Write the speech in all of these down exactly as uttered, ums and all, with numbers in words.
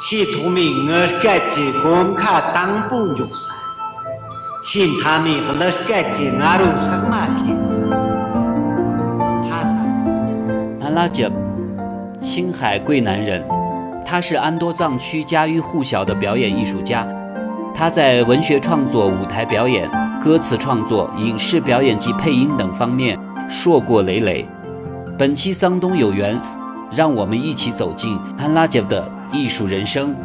ཆེས་ཐོག་མའི་ངུ་སྐད་ཀྱི་གོམ་ཁ་དང་པོ་འཇོག་ས། ཆེས་མཐའ་མའི་གླུ་སྐད་ཀྱི་ང་རོ་ལྷག་མ་ལྷན་ས། ཕ་ས། 安拉杰，青海贵南人，他是安多藏区家喻户晓的表演艺术家。他在文学创作、舞台表演、歌词创作、影视表演及配音等方面硕果累累。本期桑东有缘，让我们一起走进安拉杰的艺术人生。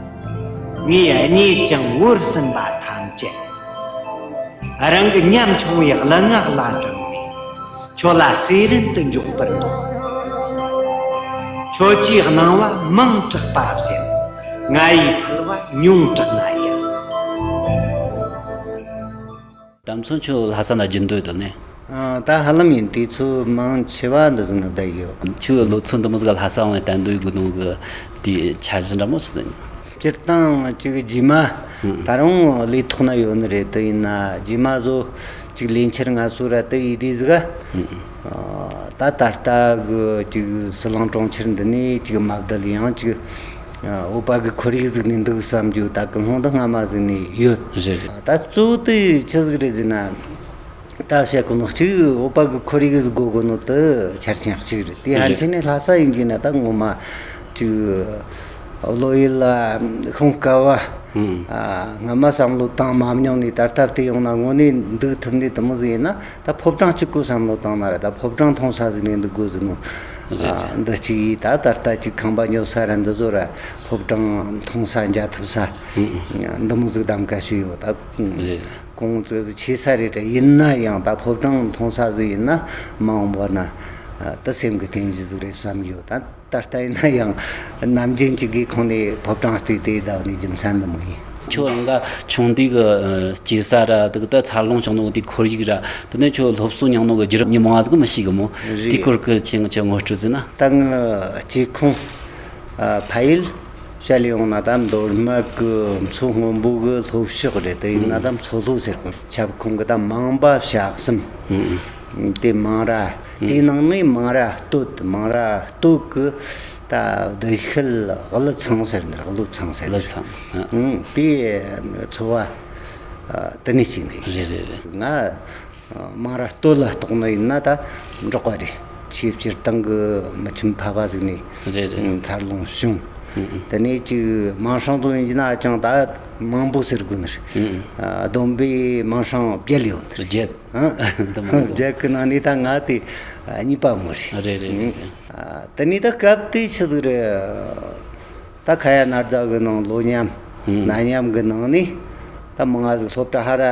ངས་རྙེད་ཀྱང་བོར་ཟིན་པ་ཐམས་ཅད། རང་གི་ཉམ་ཆུང་བའི་གླུ་ངག་ལ་དྲངས་ནས། ཁྱོད་ལ་གསོས་རིན་དུ་འཇོག་པར་འདོད། ཁྱོད་ཀྱིས་གནང་བ་མང་དྲགས་པ་བཞིན། ང་ཡིས་ཕུལ་བ་ཉུང་དྲགས་ན་ཡང་། དམ་ཚོ་ཁྱོད་ལྷ་ས་ན་རྒྱུན་སྡོད་དོ་ནས། ཨ། ད་ཧ་ལམ་ཡིན། དུས་ཚོད་མང་ཆེ་བ་འདི་ཟིག་ན་བསྡད་ཡོད། ཁྱོད་ལོ་ཚོད་འདི་མོ་ཟིག་ལྷ་ས་འོང་བའི་གཏན་སྡོད་དགོས་ནོ་གི་དེའི་འཆར་གཞི་འདྲ་མོ་ཟིག་ཡིན། སྤྱིར་བཏང་ཅིག་རྗེས་མ་ད་རུང་ལས་ཐོག་ན་ཡོད་ནི་རེད། དེ་ཡིན་ན་རྗེས་མ་བཟོ་ཅིག་ལས་འཆར་ང་ཚོ་ར་དེ་ཡི་རེད་ཟིག་ཨ། ད་ད་ལྟ་གི་ཅིག་ཟི་ལིང་གྲོང་ཁྱེར་འདི་ནས་ཅིག་མ་བསྡད་ཡང་ཅིག་བོད་པ་གི་ཁོར་ཡུག་ཟིག་ནས་འདུག་བསམ་རྒྱུ་ད་གི་སྔོན་དུ་སྔ་མ་ཟིག་ནས་ཡོད། རེད་རེད། ད་གཙོ་བོ་དེ་ཆི་ཟིག་རེད་ཟེར་ན། ད་བཤད་གོ་ནོ་གཅིག་བོད་པ་གི་ཁོར་ཡུག་ཟིག་དགོས་གོ་ནོ་དེ་ཆ་རྐྱེན་གཅིག་རེད། དེ་ཕན་ཆད་ནས་ལྷ་ས་ཡིན་གྱི་ན་ད་ངོ་མ་ཅིག་བློ་ཡུལ་ལ་ཤོང་དཀའ་བ། སྔ་མ་བསམ་བློ་བཏང་མ་མྱོང་ནས་ད་ལྟ་བལྟས་ཡོང་ན་དངོས་གནས་འདུག་ཐུབ་ནས་དེ་མོ་ཟིག་ཡིན་ན། ད་ཕོ་བྲང་གཅིག་གོ་བསམ་བློ་བཏང་ན་ར། ད་ཕོ་བྲང་མཐོང་ས་ཟིག་ནས་འདུག་དགོས་ཟིག་ནོ། འདི་གཅིག་ཡིས་ད་ད་ལྟ་ཅིག་ཁང་པ་ཉོ་ས་ར་འདི་ཚོ་ར་ཕོ་བྲང་མཐོང་ས་མཇལ་ཐུབ་ས་འདི་མོ་ཟིག་གདམ་ག་ཞུས་ཡོད། ད་གོང་ཚོད་ཟིག་ཆེ་ས་རེད་དྲ། ཡིན་ན་ཡང་ད་ཕོ་བྲང་མཐོང་ས་ཟིག་ཡིན་ན་མ་འོངས་པ་ན་ད་སེམས་གི་རྟེན་གཞི་ཟིག་རེད་བསམ་ཡོད། ད་ད་ལྟ་ཡིན་ན་ཡང་ནམ་རྒྱུན་གྱི་སྒེའུ་ཁུང་ནས་ཕོ་བྲང་བལྟས་ཏེ་བསྡད་ནི་རྒྱུ་མཚན་འདི་མོ་ཡིན། ཁྱོད་རང་ག་ཆུང་དུས་གི་སྐྱེས་ས་ར་དེ་གི་ད་འཚར་ལོངས་བྱུང་ནོ་དེ་ཁོར་ཡུག་ར། དེ་ནས་ཁྱོད་སློབ་གསོ་མྱངས་ནོ་གི་རྒྱུད་རབས་མི་མང་ཟིག་མི་ཤེས་གི་མོ། དེའི་སྐོར་གི་ཁྱེད་ང་ཚོ་ངོ་སྤྲོད་ཟིན་ན། ད་ངི་སྐྱེས་ཁུངས་ཕ་ཡུལ་བཤད་ལས་ཡོང་ན་ད་མདོ་སྨད་གི་མཚོ་སྔོན་པོ་གི་ལྷོ་ཕྱོགས་རེད། དེ་ཡིན་ན་ད་མཚོ་ལྷོ་ཟེར་གི། ཁྱབ་ཁོངས་གི་ད་མང་པ་བྱ་གསུམ། དེ་མང་ར། དེའི་ནང་ནས་མང་ར་སྟོད། མང་ར་སྟོད་གི་ད་སྡེ་ཤུལ་ཀླུ་ཚང་ཟེར་ནི་རེད། ཀླུ་ཚང་ཟེར་ནི་རེད། ཨང་། དེ་ཚོ་བ་དེ་ནས་གཅིག་ནས། རེད་རེད་རེད། ང་མང་ར་སྟོད་ལ་གཏོགས་ནི་ཡིན་ན་ད་འབྲོག་པ་རེད། ཆེས་སྤྱིར་བཏང་གི་མི་ཁྱིམ་ཕ་བ་ཟིག་ནས་རེད་རེད། འཚར་ལོངས་བྱུང་། དེ་ནས་ཅིག་མིང་སྲིང་དུ་ཡིན་གྱི་ན་ཅང་ད་མང་པོ་ཟེར་དགོས་ནི་རེད། བསྡོམས་པས་མིང་སྲིང་བརྒྱད་ཡོད་ནི་རེད། བརྒྱད། ཨང་། འདི་མང་པོ། བརྒྱད་གི་ནང་ནས་ད་ང་དེ་གཉིས་པ་མོ་རེད། རེད་རེད་རེད། དེ་ནས་ད་སྐབས་དེ་ཆི་ཟིག་རེད། ད་ཁ་ཡ་ན་རྫ་གི་ནང་ལོ་མཉམ་ན་མཉམ་གི་ནང་ནས་ད་མང་ང་ཟིག་སློབ་གྲྭ་ཧ་ར་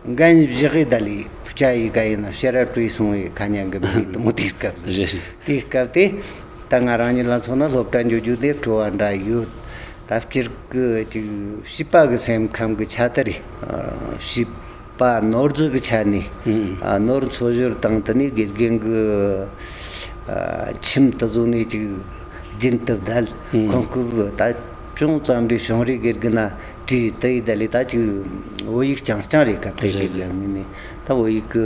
འགན་བཞག་གི་ད་ལི་སྐྱ་ཡི་ག་ཡིན་ན་ཕྱིར་ར་བྲོས་སོང་བའི་ཁ་ཉན་གི་མི་དེ་མོ། དེའི་སྐབས་སུ་རེད་རེད། དེའི་སྐབས་དེ་ད་ང་རང་ཉིད་ལ་མཚོན་ན་སློབ་གྲྭ་འགྱོ་རྒྱུ་དེ་སྤྲོ་བ་འདྲ་ཡོད། ད་སྤྱིར་གི་ཅིག་བྱིས་པ་གི་སེམས་ཁམས་གི་ཆ་དེ་རེད། བྱིས་པ་ནོར་རྫི་གི་ཆ་ནས། ཨ། ནོར་འཚོ་བཞོར་དང་དེ་ནས་དགེ་རྒན་གི་ཨ། ཁྱིམ་དུ་བཟོ་ནས་ཅིག་རྒྱུན་དུ་བསྡད། ཁོང་སྐབས་ད་ཅུང་ཙམ་རེ་བྱུང་རེ་དགེ་རྒན་ན་བྲིས་དེ་ཡི་ད་ལས་ད་ཅིག་བོད་ཡིག་རྐྱང་རྐྱང་རེད། སྐབས་དེ་རེད་དགེ་རྒན་ནས་ད་བོད་ཡིག་གི་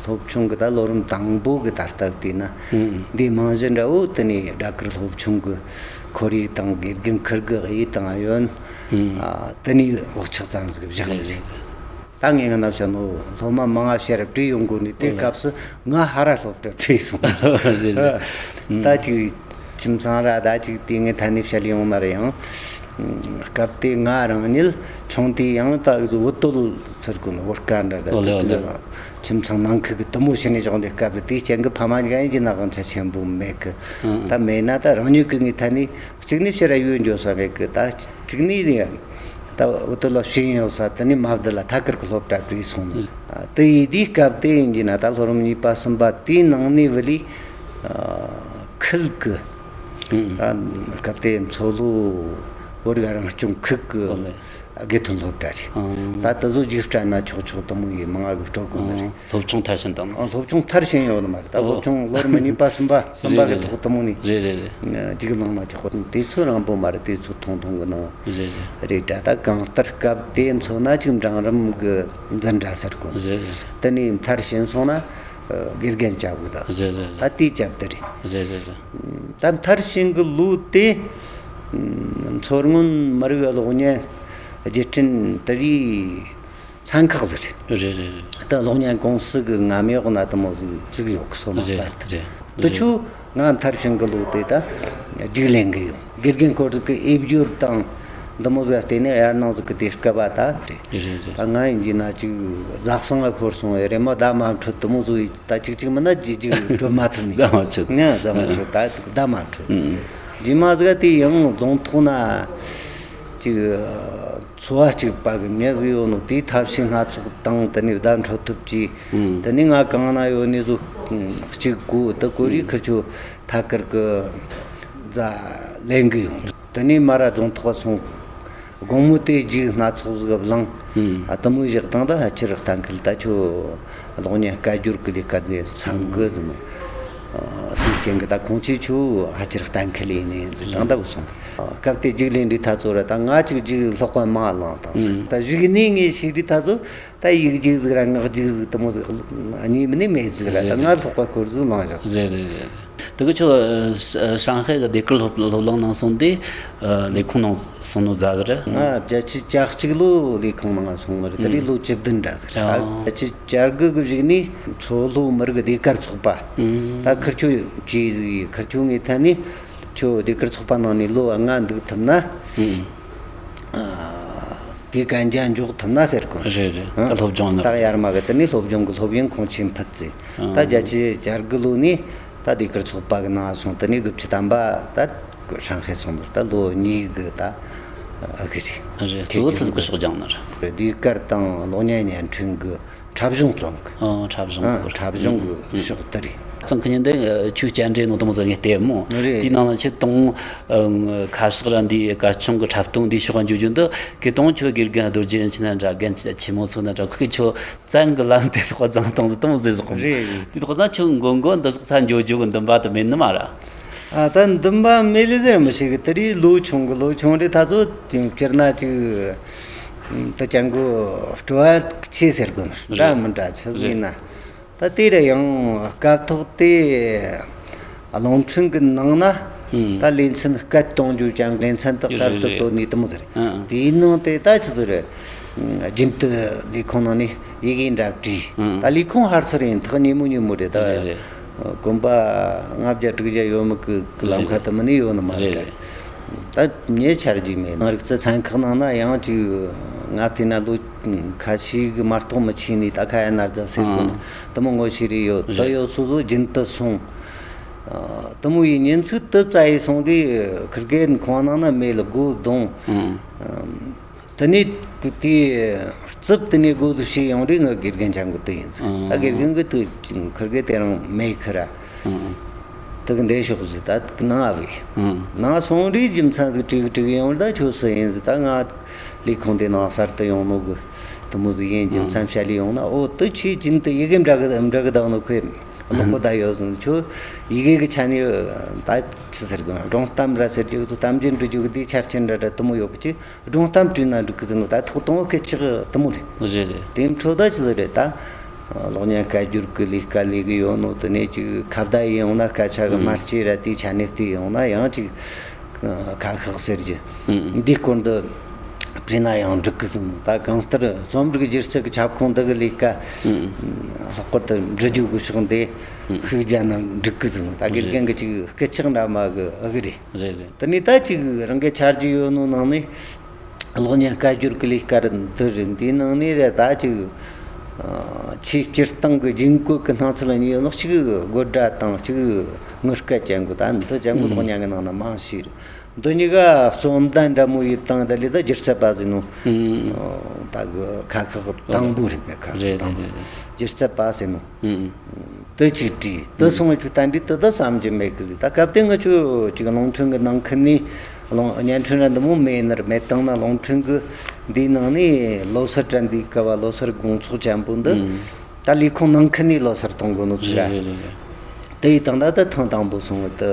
སློབ་ཆུང་གི་ད་ལོ་རིམ་དང་པོ་གི་ད་ལྟ་བལྟས་ན་འདི་རྨང་གཞི་འདྲ་བོ་དེ་ནས་སྦྲག་སྐར་སློབ་ཆུང་གི་ཁོར་ཡུག་དང་དགེ་རྒན་ཁུར་གི་དབྱེ་དང་ཨ་ཡོན། ཨ། དེ་ནས་བག་ཆགས་ཙམ་ཟིག་བཞག་ནས་རེད། ད་ངས་ང་ན་བཤད་ནོ་སློབ་མ་མང་ང་ཕྱིར་བྲོས་ཡོང་དགོས་ནི་དེ་སྐབས་སུ་ང་ཧ་ར་སློབ་གྲྭ་བྲོས་སོང་། རེད་རེད། ད་ཅིག་ཁྱིམ་ཚང་ར་ད་ཅིག་དེ་ངས་ཐ་ནས་བཤད་ཡོང་ན་རེད་ཡང་། སྐབས་དེ་ང་རང་ཉིད་ཆུང་དུས་ཡང་ད་བུ་སྟོད་ཚུར་གོ་ནི་བོད་སྐད་འདྲ་ད། ཨོ་ལེ་ཨོ་ལེ། ཁྱིམ་ཚང་ནང་ཁུལ་གི་དུ་མོ་བྱས་ནས་བཞག་འདི་སྐབས་དེ་རྐྱེན་གི་ཕ་མ་གཉིས་ཀ་ཡིན་གྱི་ན་དབང་ཆ་ཆེན་པོ་མེད་གི། ད་མེད་ན་ད་རང་ཉིད་གི་ངའི་ཐ་ནས། གཅིག་ནས་ཕྱིར་ར་ཡུལ་འགྱོ་ས་མེད་གི། ད་གཅིག་ནས་ནི་ད་འུ་ཐུ་ལ་ཤེས་ཡོན་ཡོད་ས་དེ་ནས་མ་བསྡད་ལ་ཐད་ཀར་གི་སློབ་གྲྭ་བྲོས་སོང་ནི། དེ་ཡི་དུས་སྐབས་དེ་ཡིན་གྱི་ན་ད་ལོ་རིམ་གཉིས་པ་གསུམ་པ་དེའི་ནང་ནས་བུ་ལི་ཁུལ་གི་ད་སྐབས་དེ་མཚོ་ལྷོ་བོད་རིགས་རང་སྐྱོང་ཁུལ་གི་དགེ་ཐོན་སློབ་གྲྭ་རེད། ད་དེ་ཚོ་རྒྱུགས་སྤྲད་ན་ཆོག་ཆོག་དུ་མོ་ཡི་མང་ང་གི་སྤྲོད་གོ་ནི་རེད། སློབ་ཆུང་མཐར་ཕྱིན་དང་། ཨ། སློབ་ཆུང་མཐར་ཕྱིན་ཡོད་ནི་མ་རེད། ད་སློབ་ཆུང་ལོ་རིམ་གཉིས་པ་གསུམ་པ་གསུམ་པ་གི་ཐོག་དུ་མོ་ནི། རེད་རེད་རེད། རྒྱུགས་བླངས་ན་ཆོག་གོ། དེ་ཚོ་རིང་པོ་མ་རེད། དེ་ཚོ་ཐུང་ཐུང་གི་ནང་། རེད་རེད། རེད་དྲ། ད་གང་ལྟར་སྐབས་དེ་མཚོན་ན་ཅིག་འབྲིང་རིམ་གི་འཛིན་གྲྭ་ཟེར་གོ། རེད་རེད། དེ་ནས་མཐར་ཕྱིན་སོང་ན་དགེ་རྒན་བྱ་དགོས། ད། རེད་རེད་རེད། ད་དེའི་སྐབས་དེ་རེད། རེད་རེད་རེད། ད་མཐར་ཕྱིན་གི་ལོ་དེ། མཚོ་སྔོན་མི་རིགས་གློག་བརྙན་སྒྱུར་སྐྲུན་དེ་རིགས་ཚན་ཁག་ཟིག་རེད། རེད་རེད་རེད། ད་གློག་བརྙན་ཀུང་སི་གི་རྔམ་འོག་ན་དེ་མོ་ཟིག་བཙུགས་ཡོད་གི། སོ་མ་རེད་རྩར་དུ་རེད། དེ་རེད། ཆོ་ང་མཐར་ཕྱིན་གི་ལོ་དེ་ད་རྒྱུགས་ལེན་གི་ཡོད། དགེ་རྒན་སྐོར་གི་ཨེ་བསྒྱུར་དང་འདི་མོ་ཟིག་བལྟས་ནས་ཡར་ནང་ཟིག་གི་དེ་སྐབས་པ་ད་རེད། རེད་རེད། ད་ང་ཡིན་གྱི་ན་ཅིག་རྫ་སང་ང་ཤོར་སོང་བས་རེད་མོ། ད་མ་འཕྲོད་དེ་མོ་ཟིག་ཡིན། ད་ཅིག་ཅིག་མིན་ན་རྒྱུགས་རྒྱུགས་འཕྲོད་མ་ཐུབ་ནས། ཟ་མ་ཆོད། ནས་ཟ་མ་ཆོད། ད་ད་མ་འཕྲོད། ཨང་། རྗེས་མ་ཟིག་དེ་ཡང་རྫོང་ཐོག་ན་ཅིག་འཚོ་བ་གཅིག་པ་གི་མྱི་ཟིག་ཡོད་ནོ། དེའི་ཐབས་ཤེས་སྣ་ཚོགས་དང་དེ་ནས་བརྡ་འཕྲོད་ཐུབ་ཀྱི། ཨང་། དེ་ནས་ང་གང་ན་ཡོད་ནས་ཟིག་གཅིག་གོ། དེ་གོ་རིགས་ཨང་། ཁིར་ཆོ་ཐད་ཀར་གི་རྫ་ལེན་གི་ཡོང་། དེ་ནས་མ་ར་རྫོང་ཐོག་སོང་། དགོང་མོ་དེ་རྒྱུགས་སྣ་ཚོགས་ཟིག་བླངས། ཨང་། ཨ་དེ་མོ་བཞག་དང་ད་ཕལ་ཆེར་གཏན་འཁེལ། ད་ཁྱོད་གློག་བརྙན་སྐད་སྒྱུར་གི་ལས་ཀ་དེ་འཚམ་གི་ཟིན། ཨ་དེའི་རྐྱེན་གི་ད་ཁོང་ཆོས་ཁྱོད་ཕལ་ཆེར་གཏན་འཁེལ་ཡིན་ནི་ཟིན། དང་ད་བུད་སོང་། ཨ་སྐབས་དེ་རྒྱུགས་ལེན་དུས་ཐ་ཚོ་ར་ད་ང་ཅིག་རྒྱུགས་ལྷག་པ་མ་བླངས་དང་ཟིག་ཨང་། ད་གཞུག་ནས་ངས་ཤེས་དུས་ཐ་ཚོ་ད་ཡིག་རྒྱུགས་ཟིག་ར་ངག་རྒྱུགས་ཟིག་དེ་མོ་ཟིག་གཉིས་མིན་ནས་མེད་ཟིག་ར། རེད་ད་རེད། ང་ལྷག་པ་ཁོར་ཟིག་བླངས་བཞག་རེད་རེད་རེད། དེ་གི་ཁྱོད་ཨ་ཧྲང་ཧའེ་གི་ཟློས་གར་སློབ་སློབ་གླིང་ནང་སོང་དུས་ཨ་ལས་ཁུངས་ནང་སོང་ནོ་ཟ་གི་རེད། ང་བརྒྱད་ཅུ་གྱ་གཅིག་ལོ་ལས་ཁུངས་ནང་སོང་བ་རེད། དེ་རིང་ཨང་། ལོ་བཅུ་བདུན་འདྲ་ཟིག་རེད། ཨང་། བརྒྱད་ཅུ་གྱ་དགུ་གི་གཞུག་ནས་མཚོ་ལྷོ་མི་རིགས་ཟློས་གར་ཚོགས་པ། ཨང་། ད་ཁིར་ཆོ་ཅིག་ཟིག་ཡིན། ཁིར་ཆོ་ངའི་ཐད་ནས་ཁྱོད་ཟློས་གར་ཚོགས་པ་ནང་ནས་ལོ་ལྔ་འདུག་ཐུབ་ན། ཨང་། ཨ་དེ་གན་རྒྱ་འཇོག་ཐུབ་ན་ཟེར་གོ། རེད་རེད། ཨང་། ད་སློབ་སྦྱོང་ནི། ད་ཡར་མ་གི་དེ་ནས་སློབ་སྦྱོང་གི་སློབ་ཡོན་ཁོང་ཆེད་ཕུད་ཟེར། ཨང་། ད་བརྒྱད་ཅུ་གྱ་དགུ་ལོ་ནས་ད་ཟློས་གར་ཚོགས་པ་གི་ནང་སོང་། དེ་ནས་དགུ་བཅུ་ཐམ་པ་ད་ཧྲང་ཧའེ་སོང་ནོ་ད་ལོ་གཉིས་གི་ད་ཨ་གི་རེད། རེད། གཙོ་བོ་ཆི་ཟིག་གི་ཕྱོགས་སྦྱངས་ནི་རེད། ཟློས་གར་དང་གློག་བརྙན་བརྙན་འཕྲིན་གི་འཁྲབ་གཞུང་བརྩམས་གི། ཨ་འཁྲབ་གཞུང་ཨ་སྐོར། འཁྲབ་གཞུང་གི་ཨང་ཕྱོགས་དེ་རེད། བརྩམས་གི་ཉིན་དེ་ཨ་ཁྱོད་བཅར་འདྲི་ནོ་དེ་མོ་ཟིག་ངས་བལྟས་མོ། རེད། དེའི་ནང་ལ་ཁྱེད་དང་ཨ་ཁ་ཤགས་ར་འདི་གར་ཆུང་གི་འཁྲབ་སྟོན་འདི་ཕྱོགས་འཇུག་རྒྱུ་འདི་གི་དང་ཁྱོད་དགེ་རྒན་རྡོ་རྗེ་རིན་ཆེན་ན་འདྲ་རྒན་ཆེ་མོ་ཚོ་ན་འདྲ་ཁོ་གི་ཁྱོད་བཙན་གི་ལམ་དེ་ཐོག་བརྫངས་བཏང་ཟིག་དེ་མོ་ཟིག་ཟིག་གོ། རེད་རེད། དེ་ཐོག་ན་ཁྱོད་མགོ་མགོ་འདི་ཟིག་ས་འཇོག་འཇོག་གི་འདུན་པ་དེ་མེད་ནི་མ་ར། ཨ་ད་འདུན་པ་མེད་ལེ་ཟེར་མི་ཤེས་གི། དེ་རིང་ལོ་ཆུང་གི། ལོ་ཆུང་རེད། ད་ཚོ་དེ་སྤྱིར་ན་ཅིག་ད་ཅང་གི་སྤྲོ་བ་ཆེ་ཟེར་དགོས་ན་རེད། འདྲ་མི་འདྲ་ཆི་ཟིག་ཡིན་ན། རེད། ད་དེ་རེད། ཡང་སྐབས་ཐོག་དེ་རླུང་འཕྲིན་གི་ནང་ན་ཨང་། ད་ལེ་ཚན་སྐད་གཏོང་རྒྱུ་ཅང་ལེ་ཚན་དག་གསར་རེད་དུ་རེད། བཏོན་ནས་དེ་མོ་ཟེར། ཨང་ཨང་། དེའི་ནང་དེ་ད་ཆི་ཟིག་རེད། རྒྱུན་དུ་ལས་ཁུངས་ནང་ནས་ཡི་གེ་འདྲ་བྲིས། ཨང་། ད་ལས་ཁུངས་ཧར་ཚུར་ཡིན། ཐག་ཉེ་མོ་ཉེ་མོ་རེད་ད། རེད་རེད། གོམ་པ་ལྔ་བརྒྱ་དྲུག་བརྒྱ་ཡོད་མི་གི་ལམ་ཁ་དེ་མིན་ནི་ཡོད་ནི་མ་རེད། རེད་རེད། ད་ངས་ཆ་རྒྱུས་མེད། རིག་རྩལ་ཚན་ཁག་ནང་ན་ཡང་ཅིག་ང་བལྟས་ན་ལོ་ཁ་ཤས་གི་མ་གཏོགས་མི་ཆེ་ནི་ད་ཁ་ཡ་ན་རྫ་ཟེར་གོ་ནི། ཨང་། དེ་མོ་ངོ་ཤེས་རེ་ཡོད། དེ་རེད། ཡོད་སོ་སོ་རྒྱུན་དུ་སོང་། ཨ་དེ་མོ་ཡི་ཉིན་ཚིག་དེ་བཙལ་ཡི་སོང་དུས་ཁིར་གེ་ཁོང་ནང་ན་མེད་ལ་སྒོ་བརྡུངས། ཨང་། ཨམ། དེ་ནས་དེ་རྩིབ་དེ་ནས་སྒོ་ཟིག་ཕྱེ་ཡོང་དུས་ང་དགེ་རྒན་ཅང་གི་དེ་ཡིན་ཟིག་ཨང་། ད་དགེ་རྒན་གི་དེ་ཁིར་གེ་དེ་རང་མེད་ཁི་ར། ཨང་། དེ་གི་འདས་ཤོག་ཟིག་ད་ནང་ཨ་བས། ཨང་། ནང་སོང་དུས་རྒྱུ་མཚན་ཟིག་དྲིས་གི་དྲིས་གི་ཡོང་ད་ཁྱོད་སུ་ཡིན་ཟིག་ད་ང་ལས་ཁུངས་དེ་ནང་གསར་དུ་ཡོང་ནོ་གི་དེ་མོ་ཟིག་ཡིན། རྒྱུ་མཚན་བཤད་ལས་ཡོང་ན། ཨོ་དེ་ཁྱོས་རྒྱུན་དུ་ཡི་གེ་འདྲ་གི་འདྲ་གི་བཏང་ནོ་ཁོས་གློག་པོ་ད་ཡོད་ཟིན། ཁྱོད་ཡི་གེ་གི་ཆ་ནས་ད་ཆི་ཟེར་གི་སྒྲུང་གཏམ་ར་ཟེར་རྒྱུ་གི་གཏམ་རྒྱུད་འབྲི་རྒྱུ་གི་དེ་ཆ་རྐྱེན་འདྲ་འདྲ་དེ་མོ་ཡོད་གི། ཅིག་སྒྲུང་གཏམ་བྲིས་ན་འགྲིག་གི་ཟེར་ནོ། ད་ཐོག་དང་པོ་སྐད་ཆ་དེ་མོ་རེད། རེད་རེད། དེ་འཕྲོ་ད་ཆི་ཟིག་རེད། ད་གློག་བརྙན་སྐད་སྒྱུར་གི་ལས་ཀ་ལས་གི་ཡོད་ནོ། དེ་ནས་ཅིག་ཁ་བརྡ་ཡིན་ཡོང་ན་སྐད་ཆ་གི་ཨང་། མ་སྐྱེས་ར་དེའི་ཆ་ནས་བལྟས་ཡོང་ན་ཡང་ཅིག་ཁ་ཤགས་ཟེར་རྒྱུ། ཨང་། འདིའི་སྐོར་འདི་བྲིས་ན་ཡང་འགྲིག་གི་ཟེར་ནོ། ད་གང་ལྟར་རྩོམ་རིག་སྒྱུ་རྩལ་གི་ཁྱབ་ཁོངས་འདི་གི་ལས་ཀ་ཨང་། ལྷག་པར་དུ་འབྲི་རྒྱུ་གི་ཕྱོགས་འདི་ཨང་། ཤུགས་རྒྱག་ན་འགྲིག་གི་ཟེར་ནོ། ད་དགེ་རྒན་གི་ཅིག་སྐད་ཆ་འདྲ་མོ་གི་ཨ་གི་རེད། རེད་རེད། དེ་ནས་ད་ཅིག་རང་གི་ཆ་རྒྱུས་ཡོད་ནོ་ནང་ནས་གློག་བརྙན་སྐད་སྒྱུར་གི་ལས་ཀ་འདི་རེད། འདིའི་ནང་ནས་རེད། ད་ཅིག་ཨ་ཆེས་སྤྱིར་བཏང་གི་རྒྱུན་བཀོལ་གི་སྣང་ཚུལ་གཉིས་ཡོད་ནོ། གཅིག་དགོད་སྒྲ་དང་གཅིག་ངུ་སྐད་ཅན་གོ། ད་འདི་ཅན་གོ་གློག་བརྙན་གི་ནང་ན་མང་ཤོས་རེད། འདི་གཉིས་ཀ་རྩོམ་ད་འདྲ་མོ་ཡི་སྟེང་ད་ལས་ད་སྒྱུ་རྩལ་པ་ཟེར་ནོ། ཨང་། ད་གི་ཁ་ཤགས་དང་པོ་རེད། ཁ་ཤགས་རེད་དང་པོ། རེད་རེད། སྒྱུ་རྩལ་པ་ཟེར་ནོ། ཨང་། དེ་གཅིག་བྲིས། དེ་སོང་བའི་ཅིག་བསྟན་དུས་དེ་ད་བསམ་རྒྱུ་མེད་གི་ཟིག་ད་སྐབས་དེ་ང་ཆོ་ཅིག་རླུང་འཕྲིན་གི་ནང་ཁུལ་ནས་རླུང་བརྙན་འཕྲིན་ར་འདི་མོ་མེད་ནི་ར། མེད་བཏང་ན་རླུང་འཕྲིན་གི་འདིའི་ནང་ནས་ལོ་སར་དྲན་འདིའི་སྐབས་བ་ལོ་སར་དགོང་ཚོགས་ཅན་པོ་འདི། ཨང་། ད་ལས་ཁུངས་ནང་ཁུལ་ནས་ལོ་སར་གཏོང་དགོས་ནོ་ཚོ་ར། རེད་རེད་རེད། དེ་ཡི་སྟེང་ད་ད་ཐེངས་དང་པོ་སོང་བ་དེ་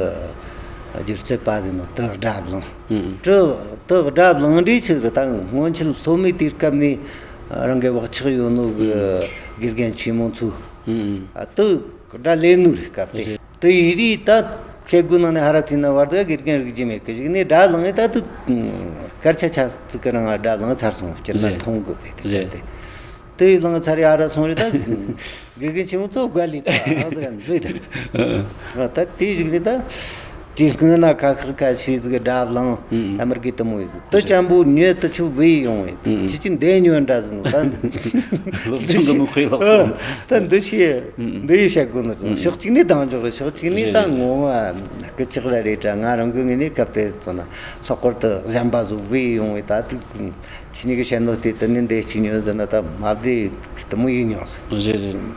སྒྱུ་རྩལ་པ་ཟེར་ནོ་དེ་སྒྲ་བླངས། ཨང་། དེ་དེ་སྒྲ་བླངས་དུས་ཆི་རེད། ད་སྔོན་ཆད་སློབ་མའི་དུས་སྐབས་ནས་རང་གི་བག་ཆགས་ཡོད་ནོ་གི་ཨང་། དགེ་རྒན་ཆེན་མོ་ཚོ། ཨང་། ཨ་དེ་སྒྲ་ལེན་ནོ་རེད། སྐབས་དེ་རེད། དེ་ཡི་རིགས་ད་ སྐད་དགུ་ནང་ནས་ཧ་ར་ཐི་ན་བར་དུ་དགེ་རྒན་རིག་རྒྱུ་མེད་གི་ཞིག་ནས་སྒྲ་བླངས་ད་དུ་སྐར་ཆ་ཆ་ཙི་གི་རང་སྒྲ་བླངས་ཚར་སོང་། སྤྱིར་ན་རེད། མཐོང་དགོས་པས་དེ་རེད། དེ་དེ་བླངས་ཚར་ཡ་ཧ་ར་སོང་རེད་ད། དགེ་རྒན་ཆེན་མོ་ཚོ་དགའ་ལས་ད་ཨ་ཙི་ག་འདོད་ད། ད་དེ་ཞིག་ནས་ད་དེ་སྔོན་ན་ཁ་ཤགས་ཁ་ཤས་ཙི་གི་སྒྲ་བླངས་ད་མི་རྒས་དུ་མོ་ཡོད་ཟིག་དུ་ཅམ་པོ་ཉོས་དུ་ཆུ་བུད་ཡོང་བས་ཁྱི་ཁྱི་འདས་ཉོ་འདྲ་ཟིག་ད། སློབ་ཆུང་གི་མིག་དཔེ་ལོག་སོང་། ད་འདི་ཤེས། འདི་ཡི་བཤད་དགོས་ནི་རེད། ཕྱོགས་གཅིག་ནས་དང་འཇོག་རེད། ཕྱོགས་གཅིག་ནས་ད་རེད། རེད། ངོ་མ་སྐུ་ཅག་ར་རེད་དྲ། ང་རང་གི་ངོས་ནས་སྐབས་དེ་ཚོ་ན་ལྷག་པར་དུ་གཞན་པ་ཟོ་བུད་ཡོང་བས་ད་དུ་ཁྱི་གཉིས་ཀྱི་བཤད་ནོ་དེ་དུ་ནི་འདི་གཅིག་ཉོན་ཟེར་ན་ད་མ་བདེ་དུ་མོ་ཡིན་མྱོང་ཟེར། རེད་རེད།